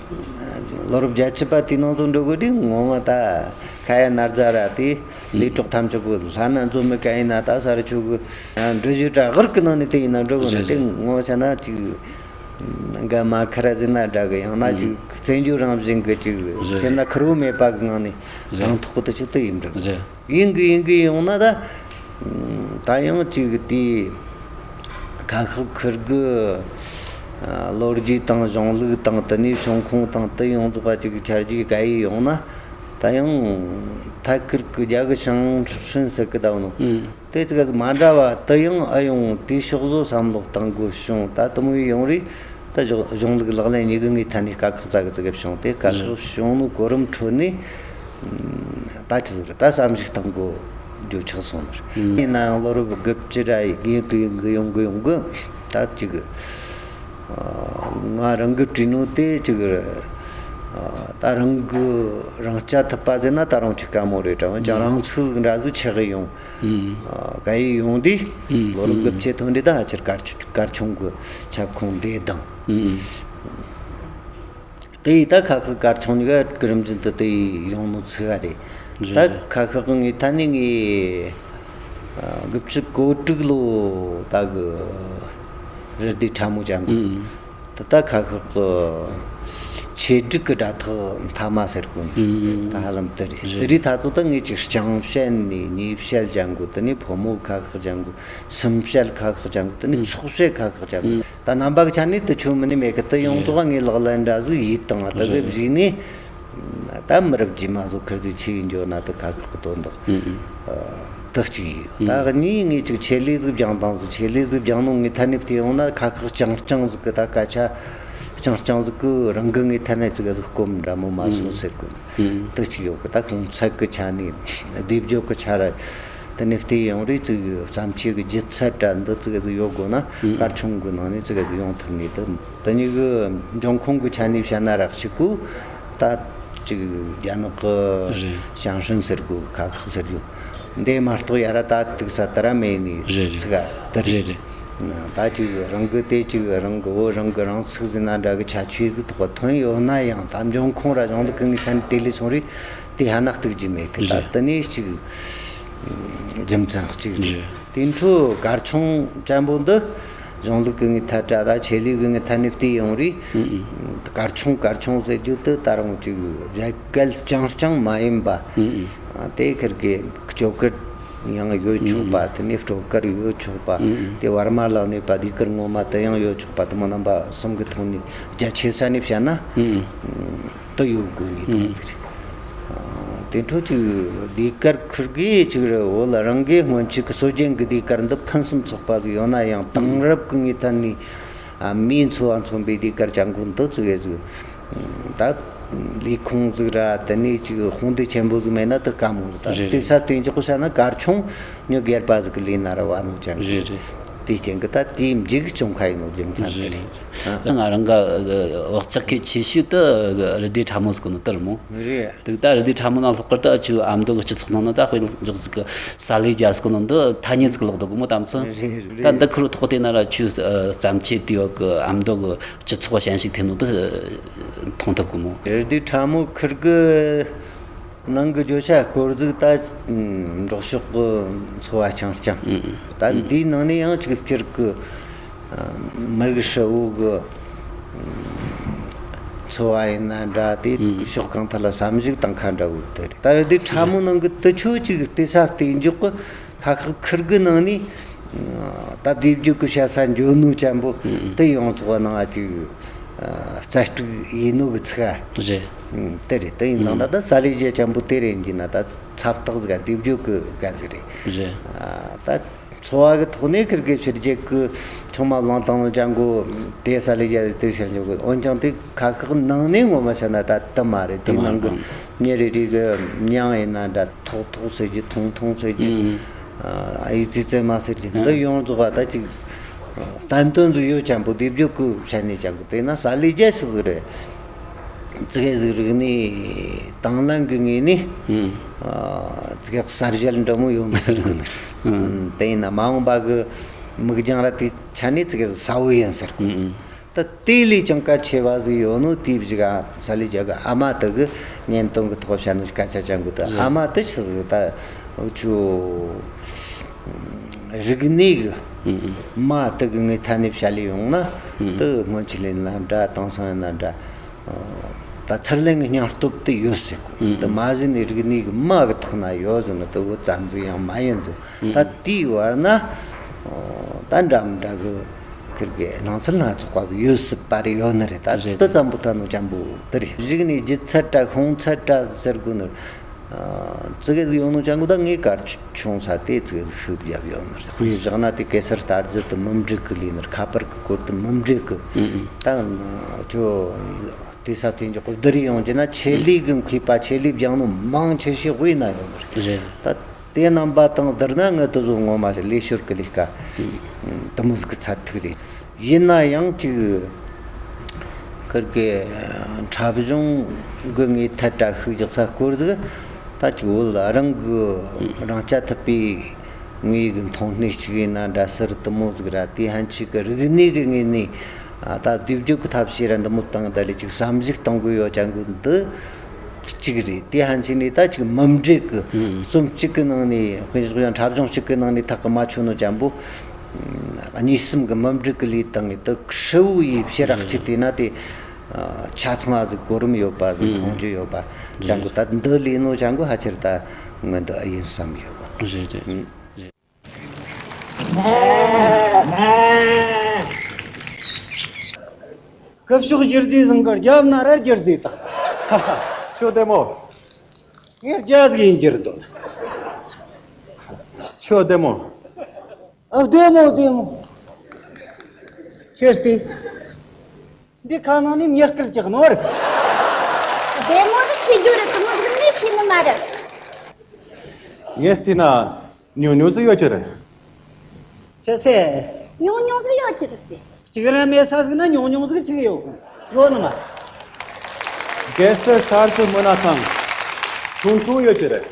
ལོ་རབས་བརྒྱད་ཅུ་པ་དེའི་ནང་དུ་འགྲོ་དགོས་དུས་ངོ་མ་ད་ཁ་ཡ་ན་རྫ་ར་དེ་ལས་གྲོགས་ཐམས་ཅད་གི་ལྷ་ན་འཛོམས་མི་ག་ཡིན་ན་ད་ས་རུ་ཆུ་གི་འགྲུལ་བཞུད་དྲ་གར་གི་ནང་ནས་དེ་ཡིན་ན་འགྲོ་དགོས་ན། རེད་དེ་རེད། ངོ་ཆ་ན་ཅིག་འགའ་མ་ཁ་ར་ཟིན་ན་འདྲ་གི། ཡང་ན་ཅིག་བཙན་བྱོལ་རང་བཞིན་གི་ཅིག་རེད་སེམས་ན་རེད། ཁུར་བོ་མེད་པ་གི་ངང་ནས་རེད། དང་ཐོག་གི་དུ་ཆུ་དུ་ཡིན་འགྲོ་གི། རེད། ཡིན་གི་ཡིན་གི་ཡོང་ན་ད་ད་ཡང་ཅིག་དེ་ཁ་ཤགས་ཁུར་གི་ལོ་རྒྱུས་དང་གཞུང་ལུགས་དང་དེ་ནས་བྱུང་ཁུངས་དང་དུ་ཡོངས་རྫོགས་པ་ཅིག་གི་ཆ་རྒྱུས་ག་ཡི་ཡོང་ན་ད་ཡང་ཐད་ཀར་གི་རྒྱ་གི་ཞང་ཧྲིན་ཟེར་གི་ད་བ་ནོ། ཨང་། དེ་ཙི་ག་ཙི་མ་འདྲ་བ་དུ་ཡང་ཨ་ཡོང་དེའི་ཕྱོགས་བཟོ་བསམ་བློ་གཏང་དགོས་བྱུང་། ད་དུ་མོ་ཡི་ཡོང་རེད། ད་གཞུང་གཞུང་ལུགས་ལག་ལེན་གཉིས་ཀྱི་ངའི་ཐད་ནས་དཀའ་ཁག་ཙག་གི་ཙི་ག་བྱུང་སྟེ། དཀའ་ཁག་བྱུང་ནོ་གོ་རིམ་ཁྲོད་ནས་ད་ཅི་ཟིག་རེད། ད་བསམ་གཞིག་གཏང་དགོས་རྒྱུ་ཆགས་སོང་ནི་རེད། ཡིན་ན་ཡང་ལོ་རབས་དགུ་བཅུ་ར་ཡི་གི་ཡོང་གི་ཡོང་གི་ཡོང་གི་ད་ཅིག་ང་རང་གི་བྲིས་ནོ་དེ་ཅིག་ད་རང་གི་རང་རྐྱ་ཐུབ་པ་ཟེར་ན་ད་རུང་ཅིག་དཀའ་མོ་རེད་དྲ། འོན་ཀྱང་རང་ཚུགས་འདྲ་ཟིག་ཆགས་ཡོང་། ཨ། ག་ཡི་ཡོང་དུས་ཨང་། ལོ་རབས་དགུ་བཅུ་ཐོན་དུས་ད་ཕྱིར་གར་གར་ཆུང་གི་ཁྱབ་ཁོངས་འདྲེས་དང་། ཨང་། དེ་ཡིས་ད་ཁ་ཁ་གར་ཆུང་གཉིས་ཀ་རིམ་བཞིན་དུ་དེ་ཡི་ཡོང་ནོ་ཚིག་ག་རེད། རེད་ད་རེད། ཁ་ཁ་གི་ངའི་ཐ་ནི་ངའི་ཨ། དགུ་བཅུ་གོ་དྲུག་ལོ་ད་གི་རི་སྡེ་ཁྲ་མོ་ཅན་གི། ཨང་། ད་ལྟ་ཁ་ཤགས་ཀྱི་ཆེད་སྒྲིག་གི་སྒྲ་ཐག་མཐའ་མ་ཟེར་གོ་ནི། ཨང་། ད་ཧ་ལམ་དེ་རེད། རེད། དེ་རིང་ད་ཚོ་ད་ངས་ཅིག་རྐྱང་བཤད་ནས་གཉིས་བཤད་ཅན་གོ། དེ་ནས་ཕོ་མོ་ཁ་ཤགས་ཅན་གོ། སུམ་བཤད་ཁ་ཤགས་ཅན་གོ། དེ་ནས་ཨང་། ཚོགས་བཤད་ཁ་ཤགས་ཅན་གོ། ཨང་། ད་རྣམ་པ་གི་ཆ་ནས་དུ་ཆོ་མི་ནི་མེད་གི། དུ་ཡོངས་རྫོགས་ངས་ལག་ལེན་འདྲ་ཟིག་ཡིད་དང་དུ་གི་རེད་རེད། བཞིན་ནས། ད་མི་རབས་རྗེས་མ་བཟོ་ཁུར་ཟིག་ཆེ་ཡིན་འགྱོ་ན་དུ་ཁ་ཤགས་ཀྱི་དོན་དག་ཨང་། ཨང་། དུ་གཅིག་ཡོད། ཨང་། ད་གཉིས་ངས་ཅིག་ཆེད་ལས་ཟིག་སྦྱང་དང་ཟིག་ཆེད་ལས་ཟིག་སྦྱང་ནོ་ངས་ཐ་ནས་བལྟས་ཡོང་ན་ཁ་ཁག་རྐྱང་རྐྱང་ཟིག་གི་ད་སྐད་ཆ་རྐྱང་རྐྱང་ཟིག་གི་རང་གི་ངས་ཐ་ནས་ཙི་ག་ཟིག་སྐོམ་འདྲ་མོ་མ་སོང་ཟེར་གི། ཨང་། དུ་གཅིག་ཡོད་གི། ད་ཁོང་ཚད་གི་ཆ་ནས་སྡེབ་སྦྱོར་གི་ཆ་ར་དེ་ནས་བལྟས་ཡོང་རེས་ཙི་གི་བརྩམས་ཆོས་གི་ལྗིད་ཚད་འདྲ་འདི་ཙི་ག་ཟིག་ཡོད་དགོས་ན། ཨང་། སྐར་ཆུང་གི་ནང་ནས་ཙི་ག་ཟིག་ཡོང་ཐུབ་ངེས་དུ། དེ་གཉིས་གི་འབྱུང་ཁུངས་གི་ཆ་ནས་བཤད་ན་རག་ཅིག་གུ། ད་ཅིག་རྒྱ་ནག་གི་རེད། ཞང་ཧྲིན་ཟེར་གོ་ཁ་ཁག་ཟེར་རྒྱུ་འདི་མ་གཏོགས་ཡ་ར་ད་ཏིག་ས་དེ་ར་མེད་ནི། རེད་རེད། ཚིག་ག་དེ་རེད། རེད་རེད། ད་ཅིག་རང་གི་དེ་ཅིག་རང་གི་བོད་རང་གི་རང་ཚུགས་ཟིན་ན་འདྲ་གི་ཁྱད་ཆོས་ཟིག་ཐོག་ཐོན་ཡོད་ན་ཡང་། ད་འབྱུང་ཁུངས་ར་གཞུང་ལུགས་ཀྱི་ངའི་ཐད་ནས་དེ་ལས་སོང་རེད། དེ་ཧ་ན་གཏུག་རྒྱུ་མེད་གི། ད་རེད། དེ་ནས་ཅིག་རྒྱུ་མཚན་གཅིག་རེད། རེད། དེ་འཕྲོ་གར་ཆུང་ཅན་པོ་འདི་གཞུང་ལུགས་ཀྱི་ངའི་ཐད་དྲ་ད་ཆེད་ལས་ཀྱི་ངའི་ཐད་ནས་བལྟས་ཡོང་རེད། ཨང་ཨང་། གར་ཆུང་གར་ཆུང་ཟེར་རྒྱུ་དེ་ད་རུང་ཅིག་བཞད་གད་རྐྱང་རྐྱང་མ་ཡིན་པ། ཨང་ཨང་། དེ་ཁེར་གི་སྐྱོ་གར་ཡང་ཡོད་ཆོག་པ། ཨང་ཨང་། དེ་ནས་སྤྲོ་གར་ཡོད་ཆོག་པ། ཨང་ཨང་། དེ་བར་མ་ལ་གནས་པ་ཟློས་གར་ངོ་མ་དེ་ཡང་ཡོད་ཆོག་པ། དེ་མོ་རྣམ་པ་གསུམ་གི་ཐོག་ནས་རྒྱ་ཆེ་ས་ནས་བཤད་ན། ཨང་ཨང་། དུ་ཡོད་དགོས་ནི་དང་ཟེར། ཨ། དེ་འཕྲོ་ཅིག་ཟློས་གར་ཁུར་གི་ཅིག་རེད། འོ་ལ་རང་གི་སྔོན་ཆད་ཀྱི་སྲོལ་རྒྱུན་གྱི་ཟློས་གར་འདི་ཕུན་སུམ་ཚོགས་པ་ཟིག་ཡོད་ན་ཡང་། དེང་རབས་ཀྱི་ངའི་ཐད་ནས། ཨ། མིའི་འཚོ་བ་མཚོན་པའི་ཟློས་གར་ཅན་གོ་འདི་ཚོ་ཡོད་ཟིག་ད་ལས་ཁུངས་ཟིག་ར་དེ་ནས་ཅིག་དཔུང་སྡེ་ཆེན་པོ་ཟིག་མེད་ན་དུ་དཀའ་མོ་རེད། ད་རེད་དེ་རེད། ས་དེ་འཇོག་གི་བྱ་ན་གར་ཆུང་ཉོ་སྒེར་པ་ཟིག་གི་ལས་ན་ར་བ་ནོ་ཅན་གོ། རེད་རེད། དེའི་རྐྱེན་གྱིས་ད་དེའི་མཇུག་བྱུང་ཁ་ཡིན་ནོ་རྒྱུ་མཚན་དེ་རེད། རེད། ཨ། ང་རང་ག་བག་ཆགས་ཀྱི་ཆེ་ཤོས་དེ་རི་སྡེ་ཁྲ་མོ་ཟེར་གོ་ནོ་དེ་རེད་མོ། རེད། དེ་ད་རི་སྡེ་ཁྲ་མོ་ནང་ལྷག་པར་དུ་ཨ་ཆུ་ཨ་མདོ་གི་སྤྱི་ཚོགས་ནང་ན་ད་དཔེ་འཇོག་ཟིག་གི་ས་ལེ་རྒྱ་ཟེར་གོ་ནོ་འདི་ཐ་སྙད་ཟིག་ལོག་འདུག་གི་མོ་དམ་ཚོ། རེད་རེད། ད་འདི་ཁུར་ཐོག་དེ་ན་ར་ཆུ་བརྩམས་ཆོས་དེ་ཡོད་གི་ཨ་མདོ་གི་སྤྱི་ཚོགས་ཞན་ཞིག་ཐེབས་ནོ་དེ་མཐོང་ཐུབ་གི་མོ། རི་སྡེ་ཁྲ་མོ་ཁུར་གི་ནང་གི་བརྗོད་བྱ་སྐོར་ཟིག་ད་འབྲོག་ཕྱོགས་ཀྱི་འཚོ་བ་རྐྱང་རྐྱང་། ཨང་ཨང་། ད་ཨང་། འདིའི་ནང་ནས་ཡང་ཅིག་སྤྱིར་གི་མི་རིགས་ཧྲིལ་བོ་གི་འཚོ་བ་ཡིན་ན་འདྲ། དེ་ཨང་། ཕྱོགས་གང་ཐད་ལ་བསམ་གཞིག་དང་ཁ་འདྲ་བོ་དེ་རེད། ད་རེད་དེ་ཁྲ་མོ་ནང་གི་དུ་ཆོས་ཅིག་བལྟས་ས་བལྟས་འཇོག་གི་ཁ་ཁག་ཁུར་གི་ནང་ནས། ད་སྡེབ་སྦྱོར་གི་བཤད་ས་འཇོན་ནོ་ཅན་པོ་ཨང་ཨང་། དེ་ཡོངས་རྫོགས་ནང་ཅིག་རྩལ་སྤྲུགས་ཡིན་ནོ་གི་ཚིག་རེད། དེ་རེད། དེ་ཡིན་དང་ད་ད་ས་ལེ་རྒྱ་ཅན་པོ་དེ་རེད་འགྱིས་ན་ད་ཚབ་རྟགས་ཟིག་སྡེབ་སྦྱོར་གི་ག་ཟིག་རེད། རེད། ད་འཚོ་བ་གི་ཐོག་ནས་ཁིར་གི་ཕྱི་རྒྱལ་གི་ཆུང་མ་བླངས་བཏང་ནོ་ཅན་གོ་དེ་ས་ལེ་རྒྱ་དེ་ཕྱིར་འཇོག་གི། འོན་ཀྱང་དེ་ཁ་ཤགས་ནང་ནས་ངོ་མ་བཤད་ན་ད་དུ་མ་རེད། དེ་ནང་གི་མྱི་རེ་རེ་གི་མྱིང་ཡིན་ན་འདྲ། ཐོག་ཐོག་ཟེར་རྒྱུ། ཐུང་ཐུང་ཟེར་རྒྱུ། ཨ་ཡི་ཙི་ཙེ་མ་ཟེར་རྒྱུ་འདི་ཡོངས་རྫོགས་པ་ད་ཅིག་བསྟན་དོན་ཟིག་ཡོད་ཅན་པོ་སྡེབ་སྦྱོར་གི་བཤད་ནས་ཅན་གོ་དེ་ན་ས་ལེ་རྒྱ་ཞིག་ཟིག་རེད། ཙི་གེ་ཟིག་རིག་གནས་དང་ལེན་གི་ངོས་ནས་ཙི་གེ་གསར་བཞད་འདྲ་མོ་ཡོད་ནི་ཟེར་གོ་ནི། དེ་ཡིན་ན་མ་འོངས་པ་གི་མིག་རྒྱང་ར་དེ་ཆ་ནས་ཙི་གེ་ཟིག་གསལ་བོ་ཡིན་ཟེར་གོ། ད་དེ་ལས་ཀྱང་གལ་ཆེ་བ་ཟིག་ཡོད་ནོ་དེའི་གཞུག་ག་ས་ལེ་རྒྱ་གི་ཨ་མ་དེ་གི་གཉེན་སྟོན་གི་ཐོག་བཤད་ནོ་སྐད་ཆ་ཅན་གོ་ད་ཨ་མ་དེ་ཆི་ཟིག་ད་འུ་ཆོ་རིག་གནས་གི་མ་དེ་གི་ངའི་ཐད་ནས་བཤད་ལས་ཡོང་ན་དེ་སྔོན་ཆད་ལས་ན་འདྲ། དེང་སང་ཡིན་ན་འདྲ། ད་ཚུར་ལེན་གི་སྙིང་སྟོབས་དེ་ཡོད་ཟེར་གོ། དེ་མ་གཞི་ནས་རིག་གནས་གི་མ་གི་ཐོག་ན་ཡོད་ཟེར་ན་དེ་བོ་ཙམ་ཟིག་ཡང་མ་ཡིན་ཟེར། ད་དེའི་བར་ན་ད་འདྲ་མི་འདྲ་གི་ཁིར་གི་སྣང་ཚུལ་སྣ་ཚོགས་པ་ཟིག་ཡོད་སྲིད་པ་རེད། ཡོད་ནི་རེད། ད་རེད། དེ་ཙམ་པོ་ད་ནོ་ཅན་པོ་དེ་རེད། གཞུག་ནས་ལྗིད་ཚད་དྲ་ཤོང་ཚད་དྲ་ཟེར་གོ་ནི། ཙི་གེ་ཟིག་ཡོང་ནོ་ཅན་གོ་ད་ངས་གར་ཆུང་ས་དེ་ཙི་གེ་ཟིག་ཤུགས་བརྒྱབ་ཡོད་ནི་རེད། དཔེ་བཞག་ན་དེ་གེ་སར་རྟ་རྫི་དེ་མུ་འབྲེལ་གི་ལས་ནི་རེད། ཁ་པར་གི་སྐོར་དེ་མུ་འབྲེལ་གི། ད་ཁྱོད་དེ་ས་དེ་འཇོག་གི་བསྡུར་ཡོང་རྒྱུ་ན་ཆེད་ལས་གི་མཁས་པ་ཆེད་ལས་སྦྱངས་ནོ་མང་ཆེ་ཤོས་དབུས་ན་ཡོད་ནི་རེད། རེད། ད་དེ་རྣམ་པ་དང་བསྡུར་ན་ངའི་དེ་ཚོ་ངོ་མ་ཞིག་ལས་ཞོར་གི་ལས་ཀ་དེ་མོ་ཟིག་གི་ཚད་ཐིག་རེད། ཡིན་ན་ཡང་ཅིག་ཁིར་གི་འཁྲབ་གཞུང་གི་ངའི་ཐད་དྲ་ཤུགས་རྒྱག་ས་སྐོར་ཟིག་ད་ཅིག་བོད་རང་གི་རང་རྐྱ་ཐུབ་པའི་ངོས་གི་མཐོང་སྣེ་ཞིག་ཡིན་ན་འདྲ་ཟེར། དེ་མོ་ཟིག་ར་དེ་ཧན་ཆི་གི་རིག་གནས་གི་ངོས་ནས་ད་སྡེབ་སྦྱོར་གི་ཐབས་ཤེས་ར་འདི་མོ་བཏང་ད་ལས་ཅིག་བསམ་གཞིག་གཏོང་གི་ཡོད་ཅན་གོ་འདི། གཅིག་རེད། དེ་ཧན་ཆི་ནས་ད་ཅིག་མུ་འབྲེལ་གི་རྩོམ་གཅིག་གི་ནང་ནས་དཔེ་བཞག་ཡང་འཁྲབ་གཞུང་གཅིག་གི་ནང་ནས་ཐག་གི་མ་ཆོད་ནོ་ཅན་པོ། གཉིས་གསུམ་གི་མུ་འབྲེལ་གི་ལས་བཏང་ངེ་དེ་ཧྲིལ་བོ་ཡི་ཕྱི་རག་གཅིག་དེ་ན་དེ་ཆ་ཚང་བ་ཟིག་གོ་རིམ་ཡོད་པ་ཟིག་མཐོང་རྒྱུ་ཡོད་པ་ཅན་གོ། ད་འདི་ལས་ནོ་ཅན་གོ་ཧ་ཆེར་ད་ངི་འདི་ཨེ་ཡིན་བསམ་ཡོད་པ། རེད་རེད། རེད། སྐུ་ཞབས་རྒྱུ་རྫས་བཟང་གི་རྒྱབ་ན་ར་རྒྱུ་རྫས་དང་། ཧ་ཧ། ཁྱོད་བདེ་མོ། ངས་རྒྱ་ཟིག་ཡིན་རྒྱུར་འདོད། ཁྱོད་བདེ་མོ། ཨ། བདེ་མོ་བདེ་མོ། ཁྱེར་ཏེ། འདི་ཁ་ནང་ནས་མྱི་སྐད་ཅིག་ནོར། བདེ་མོ་ཟིག་ཤེས་རྒྱུ་རེད། དེ་མོ་ཟིག་ནས་ཤེས་ནི་མ་རེད། ངས་བལྟས་ན། ཉུང་ཉུང་ཟིག་ཡོད་ཀྱི་རེད། ཅི་ཟེར། ཉུང་ཉུང་ཟིག་ཡོད་ཀྱི་རེད་ཟེར། གཅིག་ར་མེད་ས་ཟིག་ན་ཉུང་ཉུང་ཟིག་ཅིག་ཡོད། ཡོད་ནི་མ་རེད། གེ་སར་རྟ་རྫི་མུན་ནག་ཐང་། ཁྲུང་ཁྲུང་ཡོད་ཀྱི་རེད།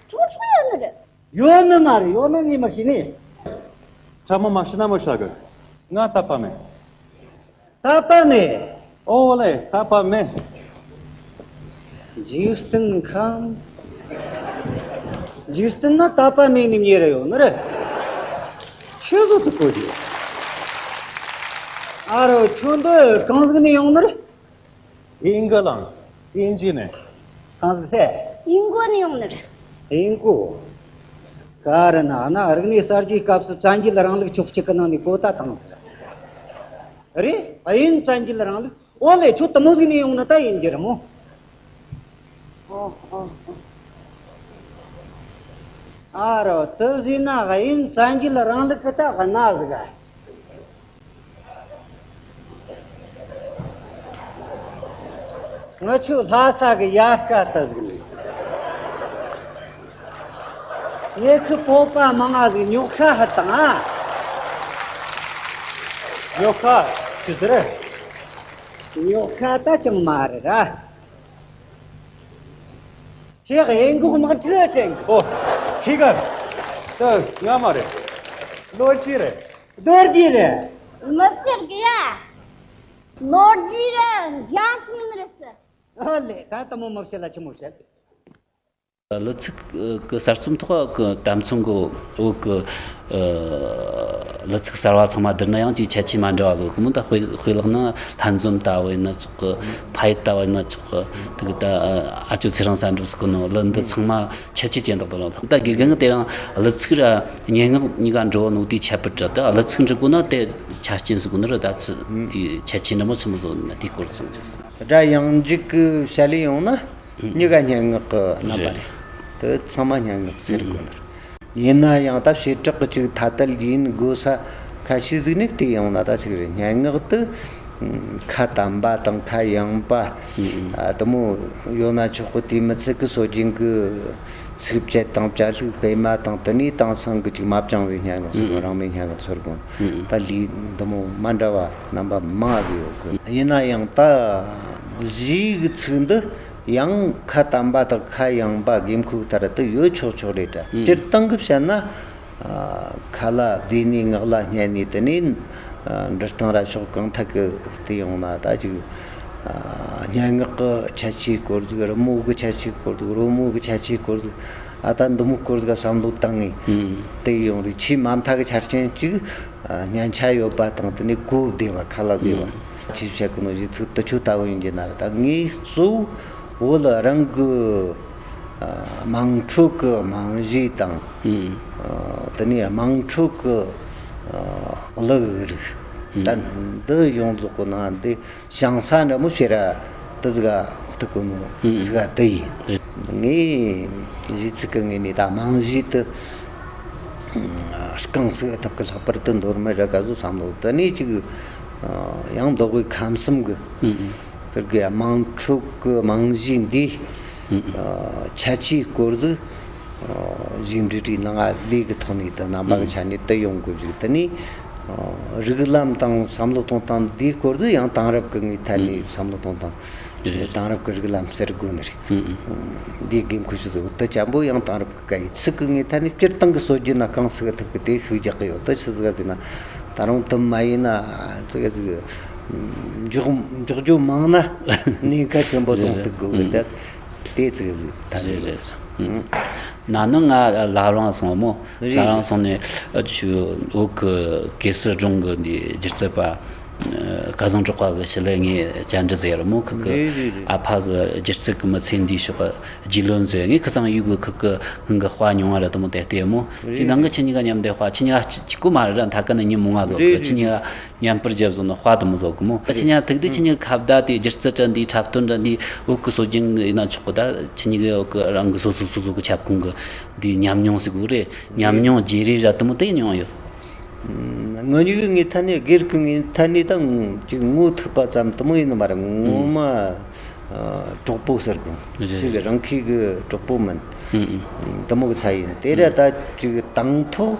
ཁྲུང་ཁྲུང་ཡོད་ནི་རེད། ཡོད་ནི་མ་རེད། ཡོད་ན་ངས་མི་ཤེས་ནི། ཚང་མ་མ་ཤི་ན་མི་ཤ་གི། ང་དད་པ་མེད། དད་པ་མེད། ཨོ་ལེ། དད་པ་མེད། འཇིག་རྟེན་ཁམས། འཇིག་རྟེན་ན་དད་པ་མེད་ནི་མྱི་རེ་ཡོད་ནི་རེད། ཆི་ཟིག་ཏུ་གོ་རྒྱུ། ཨ་རོ། ཁྱོད་འདི་གང་ཟིག་ནས་ཡོང་ནི་རེད། ཨིན་གོ་ལང་། ཨིན་ཇི་ནས། གང་ཟིག་ཟེར། ཨིན་གོ་ནས་ཡོང་ནི་རེད། ཨིན་གོ། ག་རེ་ན་ན་རིག་གནས་གསར་བརྗེའི་སྐབས་སུ་བཙན་རྒྱལ་རིང་ལུགས་ཕྱོགས་གཅིག་གི་ནང་ནས་གོ་བརྡ་བཏང་ཟིག་རེད། དབྱིན་བཙན་རྒྱལ་རིང་ལུགས། ཨོ་ལེ། ཁྱོད་དེ་མོ་ཟིག་ནས་ཡོང་ནི་ད་ཡིན་རྒྱུ་རེད་མོ། ཨོ་ཨོ་ཨོ། ཨ་རོ། དེ་ཟིག་ན་དབྱིན་བཙན་རྒྱལ་རིང་ལུགས་གི་ད་གནའ་ཟིག་ང་ཆོའི་ལྷ་ས་གི་ཡལ་ག་དེ་ཟིག་ནས། ངེད་ཀྱི་བོད་པ་མང་ང་ཟིག་ཉོག་ཤ་ཧ་དང་ཨ། ཉོག་ཤ་ཆི་ཟེར། ཉོག་ཤ་ད་ཅང་མ་རེད་ར། ཁྱེད་ཨེ་འགོག་དམག་འཁྲུག་དྲན། ཨོ། ཁི་ག་ད་ང་མ་རེད། ལོ་རྒྱུས་རེད། རྡོ་རྗེ་རེད། མི་ཟེར་གི་ཡ། ལོ་རྒྱུས་རེད། འཇའ་ཚོན་རེད་ཟེར། ཨ་ལེ། ད་དེ་མོ་མི་བཤད་ལ་ཆི་མོ་བཤད། གླུ་ཚིག་གི་གསར་རྩོམ་ཐོག་གི་དམ་ཚོང་གི་བོད་གི་ཨ་གླུ་ཚིག་གསར་བ་ཚང་མ་བསྡུར་ན་ཡང་ཅིག་ཁྱད་ཆོས་མ་འདྲ་བ་བཟོ་གི་མོ། ད་དཔེ་དཔེ་བླངས་ན་ལྷན་འཛོམས་ལྟ་བུ་ཡིན་ན་ཆོག་གི། ཕ་ཡུལ་ལྟ་བུ་ཡིན་ན་ཆོག་གི། དེ་གི་ད་ཨ་ཅོ་ཚེ་རིང་གསར་འགྲོས་སུ་གི་ནོ་གླུ་འདི་ཚང་མ་ཁྱད་ཆོས་ཅན་དག་དང་། ད་དགེ་རྒན་གི་དེ་རིང་གླུ་ཚིག་ར་སྙན་ངག་གཉིས་ཀ་འགྲོ་ནོ་དེའི་ཁྱད་པར་ར། ད་གླུ་ཚིག་འབྲི་དགོས་ན་དེ་ཆ་རྐྱེན་ཟེར་དགོས་ནི་ར། ད་ཚི་དེའི་ཁྱད་ཆོས་འདྲ་མོ་ཆི་མོ་བཟོ་ན་དེའི་སྐོར་ཙམ་ཅིག་སྒྲ་ཡང་འཇིག་གི་བཤད་ལེ་ཡོང་ན། གཉིས་ཀ་སྙན་ངག་གི་རྣམ་པ་རེད། རེད། དེ་ཚང་མ་སྙན་ངག་ཟེར་དགོས་ནི་རེད། ཡིན་ན་ཡང་ད་བྱེ་བྲག་གི་ཅིག་ཐ་དད་ཡིན་དགོས་ས་ཁ་ཤས་ཟིག་ནས་བལྟས་ཡོང་ན་ད་ཅིག་རེད། སྙན་ངག་དེ་ཁ་དམ་པ་དང་ཁ་ཡངས་པ། ཨ་དེ་མོ་ཡོད་ན་ཆོག་གི། དེ་མི་ཚད་གི་སྲོལ་རྒྱུན་གི་ཚིགས་བཅད་དང་བཅད་ལྷུག་སྤེལ་མ་དང་། དེ་ནས་དེང་སང་གི་ཅིག་མ་བྱུང་བའི་སྙན་ངག་ཟེར་གི། རང་མོས་སྙན་ངག་ཟེར་གི། ད་ལས་འདི་མོ་མ་འདྲ་བ་རྣམ་པ་མང་ཟིག་ཡོད་གི། ཡིན་ན་ཡང་ད་གཞས་གི་ཚིག་འདི་ཡང་ཁ་དམ་པ་དང་ཁ་ཡངས་པ་དགོས་མཁོ་ལྟར་དུ་ཡོད་ཆོག་ཆོག་རེད་དྲ། སྤྱིར་བཏང་གི་བཤད་ན། ཨ་ཁ་ལ་བསྡུས་ནས་ངག་ལ་བསྙད་ནས། དེ་ནས་ཨ་འབྲི་སྟངས་ར་ཕྱོགས་གང་ཐད་ཀྱི་བལྟས་ཡོང་ན་ད་ཅིག་ཨ་སྙན་ངག་གི་ཁྱད་ཆོས་སྐོར་ཟིག་རི་མོ་གི་ཁྱད་ཆོས་སྐོར་ཟིག་རོལ་མོ་གི་ཁྱད་ཆོས་སྐོར་ཟིག་ཨ་ད་འདི་མོ་སྐོར་ཟིག་བསམ་བློ་བཏང་ངས་བལྟས་ཡོང་རེད། ཆེས་མ་མཐའ་གི་ཆ་རྐྱེན་གཅིག་ཨ་སྙན་ཆ་ཡོད་པ་དང་། དེ་ནས་གོ་བདེ་བ། ཁ་ལ་བདེ་བ། ཅིག་བཤད་གི་ནོ་གཞས་ཚིག་དེ་ཆོ་ལྟ་བུ་ཡིན་གྱི་ན་ར། ད་ངས་གཙོ་བོ་བོད་རང་གི་ཨ་དམངས་ཁྲོད་ཀྱི་དམངས་གཞས་དང་། ཨ་དེ་ནས་དམངས་ཁྲོད་ཀྱི་ཨ་གླུ་གི་རིགས། ད་འདི་ཡོངས་རྫོགས་གི་ནང་འདི་བྱང་ས་འདྲ་མོ་བྱེད་ར་དེ་ཟིག་ག་གཏུག་གི་ནོ་ཚིག་ག་དེ་ཡིན། ངས་གཞས་ཚིག་གི་ངོས་ནས་ད་དམངས་གཞས་དེ་རྐང་ཚུགས་ཐབས་ཀྱི་ལྷག་པར་དུ་འདོར་མེད་ར་ག་ཟོ་བསམ་བློ། དེ་ནས་ཅིག་ཡང་མདོ་དབུས་ཁམས་གསུམ་གི་ཁིར་གི་དམངས་ཁྲོད་ཀྱི་དམངས་གཞས་འདིའི་ཁྱད་ཆོས་སྐོར་ཟིག་གཞས་འབྲི་རིགས་ནང་ལས་ཀྱི་ཐོག་ནས་དེ་རྣམ་པ་གི་ཆ་ནས་དེ་ཡོང་དགོས་ཟིག་དེ་ནས་རིགས་ལམ་དང་བསམ་བློ་གཏོང་སྟངས་འདིའི་སྐོར་ཟིག་ཡང་དེང་རབས་ཀྱི་ངོས་ཐད་ནས་བསམ་བློ་གཏོང་སྟངས། དེང་རབས་ཀྱི་རིགས་ལམ་ཟེར་དགོས་ནི་རེད། འདིའི་དགོས་མཁོ་ཞིག་ཟིག་དེ་ཅན་པོ་ཡང་དེང་རབས་ཀྱི་སྐད་ཡིག་ཚིག་གི་ངོས་ཐད་ནས་སྤྱིར་བཏང་གི་སྲོལ་རྒྱུན་ན་རྐང་ཚུགས་ཐུབ་གི་དེ་ཤུགས་རྒྱག་གི་ཡོད། དེ་ཆི་ཟིག་ཟེར་ན་ད་རུང་དུ་མ་ཡིན་ན་ཙི་གེ་ཟིག་འཇོག་འཇོག་རྒྱུ་མང་ན་ནི་གལ་ཆེན་པོ་གཏོང་ཐུབ་དགོས་གི། དེ་དེ་ཙི་གེ་ཟིག་ད་རེད། རེད། ན་ནིང་ང་བླ་བྲང་སོང་མོ། རེད། བླ་བྲང་སོང་ནས་ཨ་ཆུ་བོད་གི་གེ་སར་སྒྲུང་གི་འདི་སྒྱུ་རྩལ་པ་སྐལ་བཟང་གྲགས་པ་གི་ཞི་ལི་ངས་བཅར་འདྲི་ཟེར་མོ། ཁི་གི་རེད། རེད། རེད། ཨ་ཕ་གི་སྒྱུ་རྩལ་གི་མི་ཚེ་འདིའི་ཕྱོགས་གི་རྒྱུས་ལོན་ཟེར། ངས་ཁི་ཚང་ཡུལ་གི་ཁི་གི་ཧིན་གི་དཔའ་མྱོང་བ་ར་དུ་མོ་དེ་ལྟད་མོ། དེ་ནང་གི་ཁྱེད་གཉིས་ཀ་མཉམ་དེ་དཔའ་ཁྱེད་གཉིས་ཀ་གཅིག་གོ་མ་རེད་ར། མཐའ་ཀ་ནས་ཉིན་མོ་ང་ཟོ་གི། རེད། ཁྱེད་གཉིས་ཀ་མཉམ་པར་བརྒྱབ་སོང་ན་དཔའ་དུ་མོ་ཟོ་གི་མོ། ད་ཁྱེད་གཉིས་ཐུག་དུས་ཁྱེད་གཉིས་ཁ་བརྡ་དེ་སྒྱུ་རྩལ་དྲ་འདི་འཁྲབ་སྟོན་དྲ་འདི་བོད་གི་སྲོལ་རྒྱུན་ཡིན་ན་ཆོག་གི། ད་ཁྱེད་གཉིས་ཀ་བོད་གི་རང་གི་སོ་སོ་སོ་སོ་གི་ཁྱབ་ཁོངས་གི་འདི་ཉམས་མྱོང་ཟིག་གོ་རེད། ཉམས་མྱོང་བརྗེ་རེས་ར་དུ་མོ་དེ་མྱོང་ཡོད། ང་གཉིས་ཀྱི་ངའི་ཐད་ནས་སྒེར་གྱི་ངའི་ཐད་ནས་ད་ཅིག་ངོ་ཐུག་པ་ཙམ་དུ་མོ་ཡིན་ནི་མ་རེད། ངོ་མ་གྲོགས་པོ་ཟེར་གོ། རེད། ཞིག་རང་ཁའི་གི་གྲོགས་པོ་མིན། དུ་མོ་གི་ཚ་ཡིན། དེ་ར་ད་ཅིག་དང་ཐོག་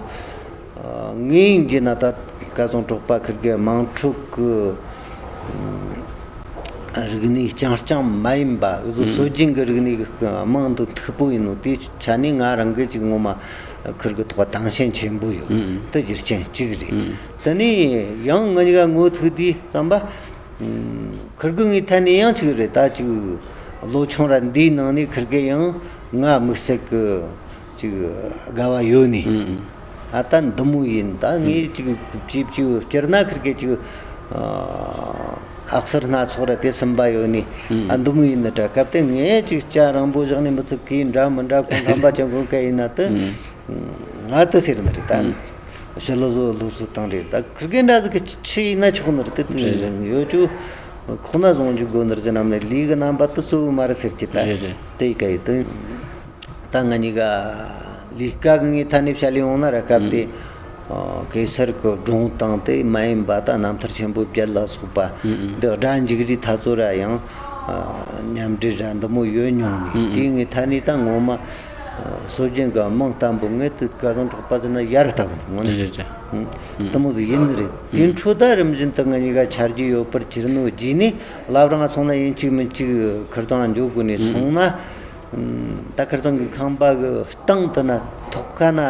ངས་ཡིན་གྱི་ན་ད་སྐལ་བཟང་གྲགས་པ་ཁིར་གི་དམངས་ཁྲོད་གི་རིག་གནས་རྐྱང་རྐྱང་མ་ཡིན་པ། འུ་ཚོ་སྲོལ་རྒྱུན་གི་རིག་གནས་གི་དམངས་འདུ་མཐུག་པོ་ཡིན་ནོ་དེའི་ཆ་ནས་ང་རང་གི་ཅིག་ངོ་མ་ཁིར་གི་ཐོག་དང་ཞེན་ཆེན་པོ་ཡོད། དེ་རྒྱུ་རྐྱེན་གཅིག་རེད། དེ་ནས་ཡང་ང་གཉིས་ཀ་ངོ་ཐུག་དུས་ཙམ་པ། ཁིར་གི་ངའི་ཐད་ནས་ཡང་ཅིག་རེད། ད་ཅིག་ལོ་ཆུང་ར་འདིའི་ནང་ནས་ཁིར་གི་ཡང་ང་དམིགས་བསལ་གི་ཅིག་དགའ་བ་ཡོད་ནི། ཨ་ད་འདི་མོ་ཡིན། ད་ངས་ཅིག་ཅིག་ཅིག་སྤྱིར་ན་ཁིར་གི་ཅིག་ཨ་གསར་སྣ་ཚོགས་ར་དེ་སུན་པ་ཡོད་ནི། ཨ་འདི་མོ་ཡིན་ནི་འདྲ། སྐབས་དེ་ངས་ཅིག་སྐྱ་རིང་པོ་བཞག་ནས་མི་ཚོ་གིས་འདྲ་མི་འདྲ་ཁོང་ཁམས་པ་ཅན་གོ་ག་ཡིན་ན་དེ། ང་དེ་ཟེར་ནི་རེད་ད། ཞི་ལུ་བཟོ་སློབ་གསོ་བཏང་རེད། ད་ཁིར་གེ་འདྲ་ཟིག་གི་ཆི་ཡིན་ན་ཆོག་ནི་རེད། དེ་དེ་རེད། ཡོད་ཅུ་ཁོ་ན་བཟུང་འཇུག་དགོས་ནི་རེད་ཟེར་ནམ་ནས་ལས་གི་རྣམ་པ་དེ་གཙོ་བོ་མ་རེད་ཟེར་གྱི་ད། རེད་རེད། དེ་ཡི་ག་ཡི་དེ། ད་ང་གཉིས་ཀ་ལས་ཀ་གི་ངའི་ཐད་ནས་བཤད་ལས་ཡོང་ན་ར། སྐབས་དེ་གེ་སར་གི་སྒྲུང་དང་དེ་མ་ཡིན་པ་ད་རྣམ་ཐར་ཆེན་པོ་བརྒྱད་ལ་སོགས་པ་འདི་སྒྲ་འཇུག་རིས་ཐ་ཚོ་ར་ཡང་མཉམ་འབྲེལ་ར་འདི་མོ་ཡོད་མྱོང་ནི། དེའི་ངའི་ཐད་ནས་ད་ངོ་མ། སྲོལ་རྒྱུན་གྱི་དམངས་བསྟན་པོ་ངས་དེ་སྐལ་བཟང་གྲགས་པ་ཟེར་ན་ཡར་ལྟ་གི་འདུག་ངོ་ནས། རེད་རེད། དེ་མོ་ཟིག་ཡིན་ནི་རེད། དེ་འཕྲོ་ད་རིམ་བཞིན་དུ་ང་གཉིས་ཀ་ཆ་རྒྱུས་ཡོད་པར་གྱུར་ནོ་རྗེས་ནས་བླ་བྲང་སོང་ན་ཡིན་གཅིག་མིན་གཅིག་ཁིར་ཚང་འཇོག་དགོས་ནས་སོང་ན། ད་ཁིར་ཚང་གི་ཁང་པ་གི་སྟེང་དུ་ན་ཐོག་ཁ་ན་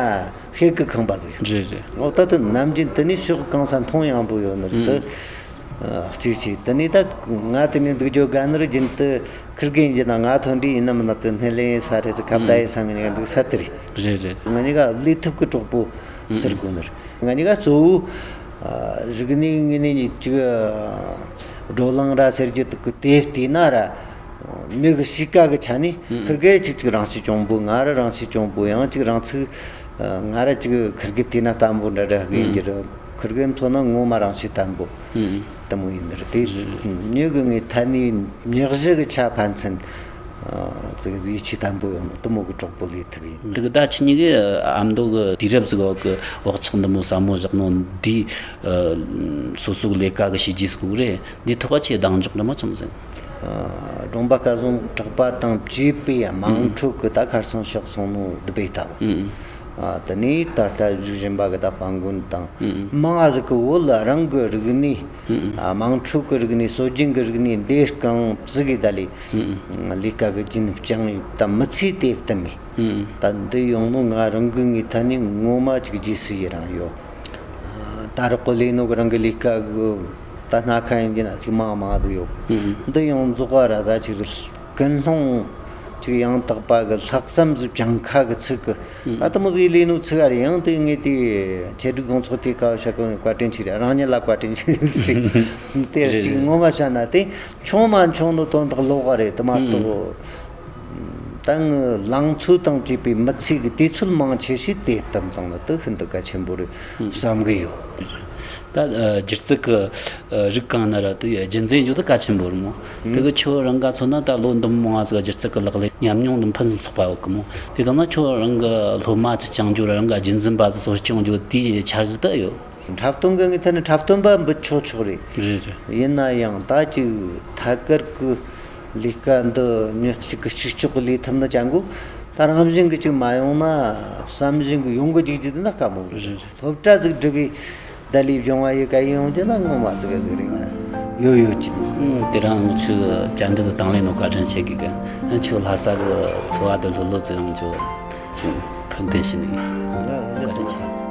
ཤེལ་གི་ཁང་པ་ཟིག་ཡོད། རེད་རེད། འོ་ད་དེ་ནམ་རྒྱུན་དེ་ནས་ཕྱོགས་གང་ས་མཐོང་ཡངས་པོ་ཡོད་ནི་རེད། དེ། གཅིག་བྱས། དེ་ནས་ད་ང་དེ་ནས་འདུག་རྒྱུ་དགའ་ནི་རུ་རྒྱུན་དུ་ཁིར་གི་ཡིན་གྱི་ན། ང་ཐོན་དུས་ཡིན་ན་མིན་ན་དེ་སྣེ་ལེན་ས་རེད། ཁ་བརྡ་ཡེད་ས་ངེད་གཉིས་ཀ་འདུག་ས་དེ་རེད། རེད་རེད། ང་གཉིས་ཀ་ལས་ཐུབ་ཀྱི་གྲོགས་པོ་ཟེར་དགོས་ནི་རེད། ང་གཉིས་ཀ་གཙོ་བོ་རིག་གནས་ངོས་ནས་ཅིག་བགྲོ་གླེང་ར་ཟེར་རྒྱུ་དེ་གི་དེ་བལྟས་ན་ར། མི་གི་གཤིས་ཀ་གི་ཆ་ནས། ཁིར་གེ་ཅིག་ཅིག་རང་ཤེད་ཆེན་པོ། ང་ར་རང་ཤེད་ཆེན་པོ། ཡང་ཅིག་རང་ཚུགས། ང་ར་ཅིག་ཁིར་གེ་བལྟས་ན་བརྟན་པོ་འདྲ་འདྲ་གི་ཡིན་གྱི་རེད། ཁིར་གེ་མཚོན་ན་ངོ་མ་རང་ཤེད་བརྟན་པོ་དེ་མོ་ཡིན་ནི་རེད། དེ་མྱི་གི་ངའི་ཐད་ནས་མྱི་གཞི་གི་ཆ་ཕན་ཚུན་ཅིག་ཡིད་ཆེས་བརྟན་པོ་ཡོང་ནི་དེ་མོ་གི་གྲོགས་པོ་ལས་ཐུབ་ཡིན། དེ་གི་ད་ཁྱེད་གཉིས་གི་ཨ་མདོ་གི་དུས་རབས་ཟིག་བ་གི་བག་ཆགས་འདི་མོ་ཟབ་མོ་བཞག་ནོ་འདི། སོ་སོ་གི་ལས་ཀ་གི་བྱས་རྗེས་ཟིག་རེད། འདི་ཐོག་ཁ་ཆེ་གདེང་འཇོག་འདྲ་མ་ཚོམ་ཟིན། ཨ། སྒྲོམ་པ་སྐལ་བཟང་གྲགས་པ་དང་བཅས་པའི་དམངས་ཁྲོད་ཀྱི་ད་ཁར་སང་ཕྱག་སོང་ནོ་འདི་པའི་ལྟ་བུ། ཨ། དེ་ནས་ད་ལྟ་གཞུག་བཞིན་པ་གི་ད་དཔལ་མགོན་དང་མང་ང་ཟིག་གི་བོད་ལ་རང་གི་རིག་གནས། ཨ། དམངས་ཁྲོད་ཀྱི་རིག་གནས། སྲོལ་རྒྱུན་གྱི་རིག་གནས་འདི་རྐང་བཙུགས་གི་ད་ལས་ལས་ཀ་གི་རྒྱུན་བསྐྱངས་ཡོད། ད་མི་ཚེ་དེ་བསྟུན་ནས་ད་འདི་ཡོང་ནོ་ང་རང་གི་ངའི་ཐད་ནས་ངོ་མ་ཅིག་རྗེས་སུ་ཡི་རང་ཡོད། ད་རག་གི་ལས་ནོ་གི་རང་གི་ལས་ཀ་གི་ད་སྣ་ཁ་ཡིན་གྱི་ན་ཅིག་མང་མང་ཟིག་ཡོད། འདི་ཡང་རྫོགས་པ་ར་ད་ཅིག་ཀུན་སློང་ཅིག་ཡང་དག་པ་གི་ལྷག་བསམ་ཟིག་བཅངས་ཁ་གི་ཚིག་གི། ད་དེ་མོ་ཟིག་ལས་ནོ་ཚིག་ག་རེ་ཡང་དེ་ངས་དེ་ཆེད་སྒྲིག་དགོང་ཚོགས་དེ་ཀ་བ་ཤ་ཀུན་བཀའ་དྲིན་ཆེ་རེད། རང་ཉིད་ལ་བཀའ་དྲིན་ཆེ་ཟིག། དེ་ཅིག་ངོ་མ་བཤད་ན་དེ་ཆུང་མ་ཆུང་ནོ་དོན་དག་ལོག་ག་རེད། དེ་མ་གཏོགས། ད་ངི་ལང་ཚོ་དང་བཅས་པའི་མི་ཚེ་གི་དུས་ཚོད་མང་ཆེ་ཞིག་དེ་བསྟུན་བཏང་ན་དེ་ཤིན་ཏུ་གལ་ཆེན་པོ་རེད་བསམ་གི་ཡོད། ད་ཨ་སྒྱུ་རྩལ་གི་ཨ་རིགས་གང་ན་ར་དེ་རྒྱུན་འཛིན་རྒྱུ་དེ་གལ་ཆེན་པོ་རེད་མོ། དེ་གི་ཁྱོད་རང་ག་མཚོན་ན་ད་ལོ་འདི་མོ་མང་ཟིག་སྒྱུ་རྩལ་གི་ལག་ལེན་ཉམས་མྱོང་དེ་ཕུན་སུམ་ཚོགས་པ་ཡོད་གི་མོ། དེ་དང་ན་ཁྱོད་རང་གི་སློབ་མ་ཅིག་བསྐྱང་རྒྱུ་ར་རང་གི་རྒྱུན་འཛིན་པ་ཟིག་གསོ་སྐྱོང་རྒྱུ་དེའི་འཆར་གཞི་དེ་ཡོད། འཁྲབ་སྟོན་གི་ངའི་ཐད་ནས་འཁྲབ་སྟོན་པ་འབུད་ཆོག་ཆོག་རེད། རེད་རེད། ཡིན་ན་ཡང་ད་ཅིག་ཐད་ཀར་གི་ལས་ཀ་འདི་མྱི་གཅིག་གི་གཅིག་ལྕོགས་གི་ལས་ཐུབ་ན་ཅང་གོ། ད་རང་བཞིན་གི་ཅིག་མ་ཡོང་ན་བསམ་བཞིན་གི་ཡོང་གི་རྒྱུ་རྒྱུ་དེ་ན་དཀའ་མོ་རེད། རེད་རེད། སློབ་གྲྭ་ཟིག་འགྲིམ་པའི་ད་ལས་སྦྱོང་བ་ཡི་ག་ཡི་ཡོང་རྒྱུ་ན་ངོ་མ་ཟིག་ག་ཟིག་རེད། ཡོད་ཡོད་ཅིག། ཨང་། དེ་རིང་ཁྱོད་བཅར་འདྲི་དང་ལེན་ནོ་བཀའ་དྲིན་ཆེ་གི་གི། ཨང་། ཁྱོད་ལྷ་ས་གི་འཚོ་བ་དེ་ལྷོད་ལྷོད་ཙི་ཡོང་རྒྱུ་ཕུགས་འདུན་བྱེད་ནི། ཡ། བཀའ་དྲིན་ཆེ།